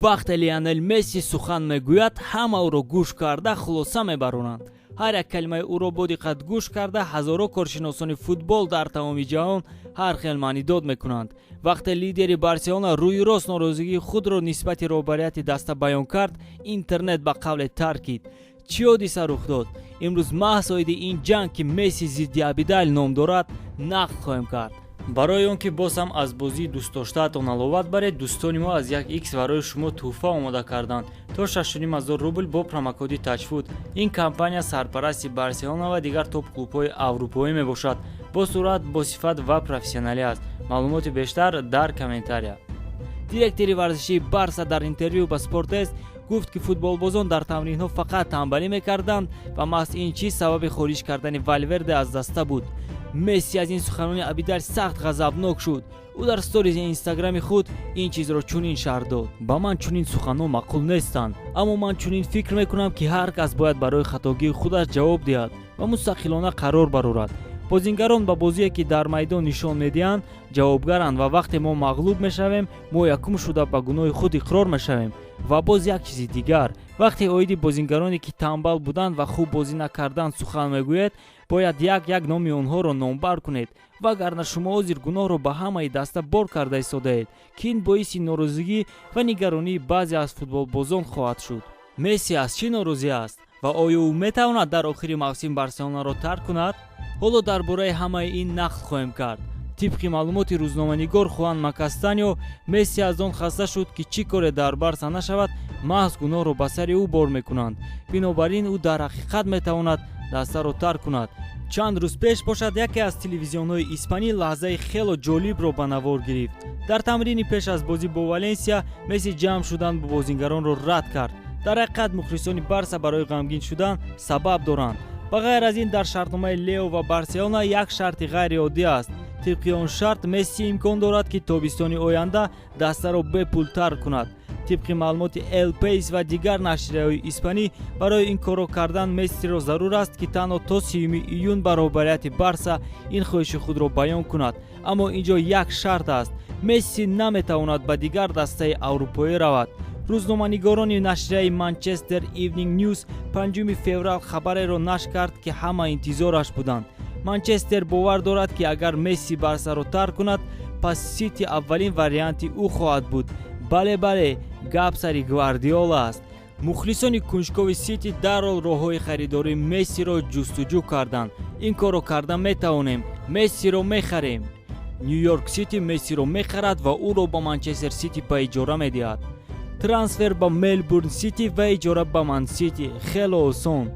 Вақте Лионел Месси сухан мегӯяд, ҳама ӯро гӯш карда хулоса мебаронанд. Ҳар як калимаи ӯро бо диққат гӯш карда, ҳазорҳо коршиносони футбол дар тамоми ҷаҳон ҳар хел маънидод мекунанд. Вақте лидери Барселона рӯи рост норозигии худро нисбати роҳбарияти даста баён кард, интернет ба қавле таркид. Чӣ ҳодиса рух дод? Имрӯз маҳз оиди ин ҷанг, ки Месси зидди Абидал ном дорад, нақл хоҳем кард. Барои он ки боз ҳам аз бозии дӯстдоштаатон ҳаловат баред, дӯстони мо аз як икс барои шумо тӯҳфа омода карданд: то 6500 рубл бо промокоди Тачфуд. Ин компания сарпарасти Барселона ва дигар топ-клубҳои аврупоӣ мебошад. Бо суръат, бо сифат ва профессионалӣ аст. Маълумоти бештар дар комментария. Директори варзишии Барса дар интервю ба Спортест гуфт, ки футболбозон дар тамринҳо фақат тамбалӣ мекарданд ва маҳз ин чиз сабаби хориҷ кардани Валверде аз даста буд. Месси аз ин суханони Абидал сахт ғазабнок шуд. Ӯ дар сторизи Инстаграми худ ин чизро чунин шарҳ дод: «Ба ман чунин суханҳо маъқул нестанд, аммо ман чунин фикр мекунам, ки ҳар кас бояд барои хатогии худаш ҷавоб диҳад ва мустақилона қарор барорад. Бозингарон ба бозие, ки дар майдон нишон медиҳанд, ҷавобгаранд ва вақте мо мағлуб мешавем, мо якум шуда ба гуноҳи худ иқрор мешавем. Ва боз як чизи дигар: вақте оиди бозингароне, ки тамбал буданд ва хуб бозӣ накарданд, сухан мегӯед, бояд як як номи онҳоро номбар кунед, вагарна шумо ҳозир гуноҳро ба ҳамаи даста бор карда истодаед, ки ин боиси норозигӣ ва нигаронии баъзе аз футболбозон хоҳад шуд». Месси аз чӣ норозӣ аст ва оё ӯ метавонад дар охири мавсим Барселонаро тарк кунад? Ҳоло дар бораи ҳамаи ин нақл хоҳем кард. Тибқи маълумоти рӯзноманигор Хуан Макастанио, Месси аз он хаста шуд, ки чӣ коре дар Барса нашавад, маҳз гуноҳро ба сари ӯ бор мекунанд. Бинобар ин ӯ дар ҳақиқат метавонад дастаро тарк кунад. Чанд рӯз пеш бошад, яке аз телевизионҳои испанӣ лаҳзаи хело ҷолибро ба навор гирифт. Дар тамрини пеш аз бозӣ бо Валенсия Месси ҷамъ шудан бо бозингаронро рад кард. Дар ҳақиқат, мухлисони Барса барои ғамгин шудан сабаб доранд. Ба ғайр аз ин, дар шартномаи Лео ва Барселона як шарти ғайриоддӣ аст. Тибқи он шарт, Месси имкон дорад, ки тобистони оянда дастаро бепул тарк кунад. Тибқи маълумоти Эл Пейс ва дигар нашрияҳои испанӣ, барои ин корро кардан Мессиро зарур аст, ки танҳо то 30 июн ба роҳбарияти Барса ин хоҳиши худро баён кунад. Аммо ин ҷо як шарт аст: Месси наметавонад ба дигар дастаи аврупоӣ равад. Рӯзноманигорони нашрияи Манчестер Ивнинг Нюс 5 феврал хабареро нашр кард, ки ҳама интизораш буданд. Манчестер бовар дорад, ки агар Месси Барсаро тарк кунад, пас Сити аввалин варианти ӯ хоҳад буд. Бале, бале, гап сари Гвардиола аст. Мухлисони кунҷкови Сити дарҳол роҳҳои харидории Мессиро ҷустуҷӯ карданд. Ин корро карда метавонем, Мессиро мехарем. Ню-Йорк Сити Мессиро мехарад ва ӯро ба Манчестер Сити ба иҷора медиҳад. Трансфер ба Мелбурн Сити ва иҷора ба Ман Сити хело осон.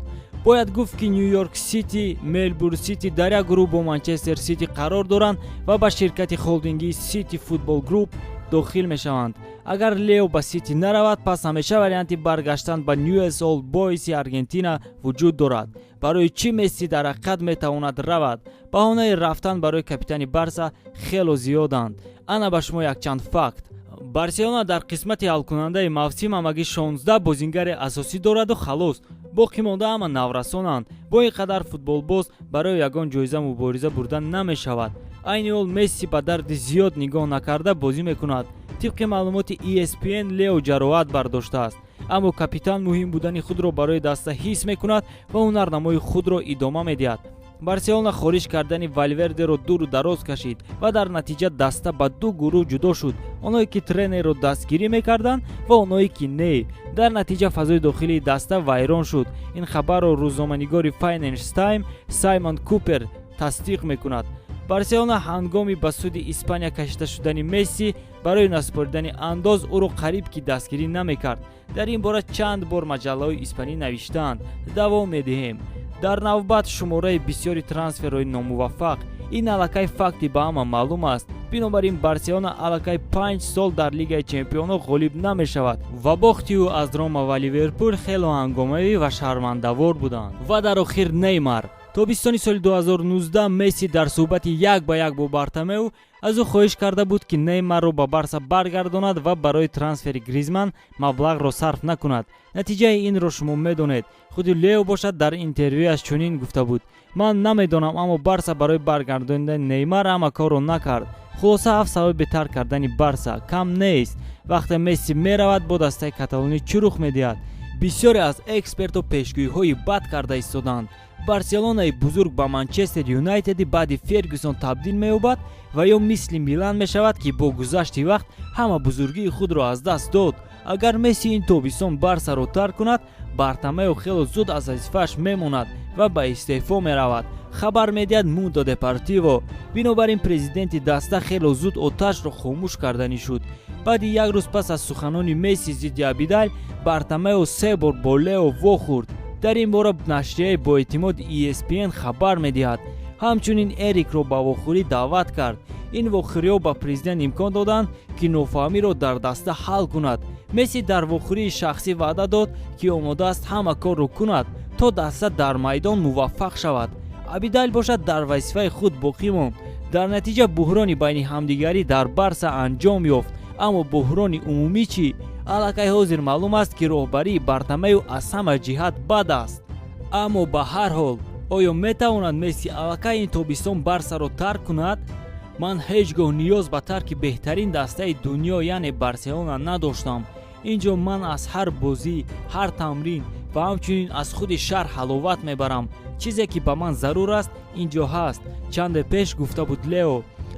Бояд гуфт, ки Ню-Йорк Сити, Мелбурн Сити дар як гурӯҳ бо Манчестер Сити қарор доранд ва ба ширкати холдингии Сити Футбол Груп дохил мешаванд. Агар Лео ба Сити наравад, пас ҳамеша варианти баргаштан ба Ньюэлс Олд Бойси Аргентина вуҷуд дорад. Барои чӣ Месси дар ҳақиқат метавонад равад? Баҳонаи рафтан барои капитани Барса хело зиёданд. Ана ба шумо якчанд факт. Барселона дар қисмати ҳалкунандаи мавсим ҳамагӣ 16 бозингари асосӣ дораду халос, боқӣ монда ҳама наврасонанд. Бо ин қадар футболбоз барои ягон ҷоиза мубориза бурда намешавад. Айни ҳол Месси ба дарди зиёд нигоҳ накарда бозӣ мекунад. Тибқи маълумоти ESPN, Лео ҷароҳат бардоштааст, аммо капитан муҳим будани худро барои даста ҳис мекунад ва ҳунарнамои худро идома медиҳад. Барселона хориҷ кардани Валвердеро дуру дароз кашид ва дар натиҷа даста ба ду гурӯҳ ҷудо шуд: оное ки тренерро дастгирӣ мекарданд ва оное ки не. Дар натиҷа фазои дохилии даста вайрон шуд. Ин хабарро рӯзноманигори Financial Times Саймон Купер тасдиқ мекунад. Барселона ҳангоми ба суди Испания кашида шудани Месси барои насупоридани андоз ӯро қариб ки дастгирӣ намекард. Дар ин бора чанд бор маҷаллаҳои испанӣ навиштаанд. Давом медиҳем. Дар навбат шумораи бисёри трансферҳои номуваффақ. Ин аллакай факти ба ҳама маълум аст. Бинобар ин Барселона аллакай 5 сол дар Лигаи чемпионҳо ғолиб намешавад ва бохти ӯ аз Рома ва Ливерпул хело ҳангомавӣ ва шармандавор буданд. Ва дар охир Неймар. Тобистони соли 2019 Месси дар суҳбати як ба як бо Бартомеу аз ӯ хоҳиш карда буд, ки Неймарро ба Барса баргардонад ва барои трансфери Гризман маблағро сарф накунад. Натиҷаи инро шумо медонед. Худи Лео бошад, дар интервюяш чунин гуфта буд: «Ман намедонам, аммо Барса барои баргардонидани Неймар ҳама корро накард». Хулоса, ҳафт сабаби тарк кардани Барса кам нест. Вақте Месси меравад, бо дастаи каталонӣ чӣ рух медиҳад? Бисёре аз экспертҳо пешгӯиҳои бад карда истоданд. Барселонаи бузург ба Манчестер Юнайтеди баъди Фергюсон табдил меёбад ва ё мисли Милан мешавад, ки бо гузашти вақт ҳама бузургии худро аз даст дод. Агар Месси ин тобистон Барсаро тарк кунад, Бартомео хело зуд аз вазифааш мемонад ва ба истеъфо меравад, хабар медиҳад Мундо Депортиво. Бинобар ин президенти даста хело зуд оташро хомӯш карданӣ шуд. Баъди як рӯз пас аз суханони Месси зидди Абидал, Бартомео се бор бо Лео вохӯрд. Дар ин бора нашрияи боэътимоди ESPN хабар медиҳад. Ҳамчунин Эрикро ба вохӯрӣ даъват кард. Ин вохӯриҳо ба президент имкон доданд, ки нофаҳмиро дар даста ҳал кунад. Месси дар вохӯрии шахсӣ ваъда дод, ки омода аст ҳама корро кунад, то даста дар майдон муваффақ шавад. Абидал бошад, дар вазифаи худ боқӣ монд. Дар натиҷа буҳрони байни ҳамдигарӣ дар Барса анҷом ёфт. Аммо буҳрони умумӣ чӣ? Аллакай ҳозир маълум аст, ки роҳбарии Бартомею аз ҳама ҷиҳат бад аст. Аммо ба ҳар ҳол, оё метавонад Месси аллакай ин тобистон Барсаро тарк кунад? «Ман ҳеҷ гоҳ ниёз ба тарки беҳтарин дастаи дунё, яъне Барселона, надоштам. Ин ҷо ман аз ҳар бозӣ, ҳар тамрин ва ҳамчунин аз худи шаҳр ҳаловат мебарам. Чизе ки ба ман зарур аст, ин ҷо ҳаст», чанде пеш гуфта буд Лео.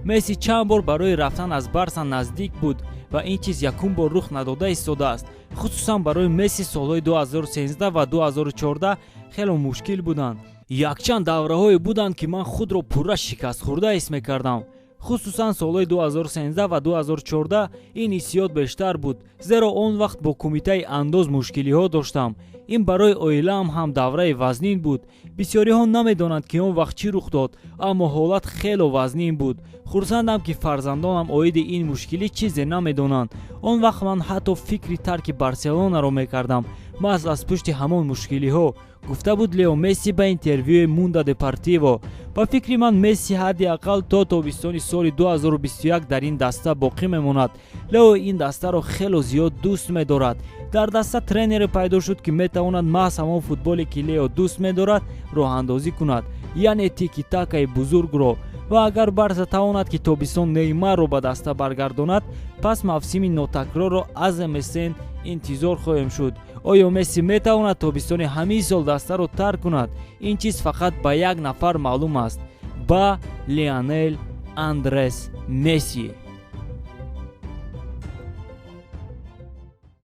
Месси чанд бор барои рафтан аз Барса наздик буд ва ин чиз якум бор рух надода истодааст. Хусусан барои Месси солҳои 2013 ва 2014 хело мушкил буданд. «Якчанд давраҳое буданд, ки ман худро пурра шикастхӯрда ҳис мекардам. Хусусан солҳои 2013 ва 2014 ин ҳиссиёт бештар буд, зеро он вақт бо кумитаи андоз мушкилиҳо доштам. Ин барои оилаам ҳам давраи вазнин буд. Бисёриҳо намедонанд, ки он вақт чӣ рух дод, аммо ҳолат хело вазнин буд. Хурсандам, ки фарзандонам оиди ин мушкилӣ чизе намедонанд. Он вақт ман ҳатто фикри тарки Барселонаро мекардам, маҳз аз пушти ҳамон мушкилиҳо», гуфта буд Лео Месси ба интервюи Мундо Депортиво. Ба фикри ман, Месси ҳадди ақал то тобистони соли 2021 дар ин даста боқӣ мемонад. Лео ин дастаро хело зиёд дӯст медорад. Дар даста тренере пайдо шуд, ки метавонад маҳз ҳамон футболе, ки Лео дӯст медорад, роҳандозӣ кунад, яъне тики-такаи бузургро. Ва агар Барса тавонад, ки тобистон Неймарро ба даста баргардонад, пас мавсими нотакрорро аз МСН интизор хоҳем шуд. Оё Месси метавонад тобистони ҳамин сол дастаро тарк кунад? Ин чиз фақат ба як нафар маълум аст, ба Лионел Андрес Месси.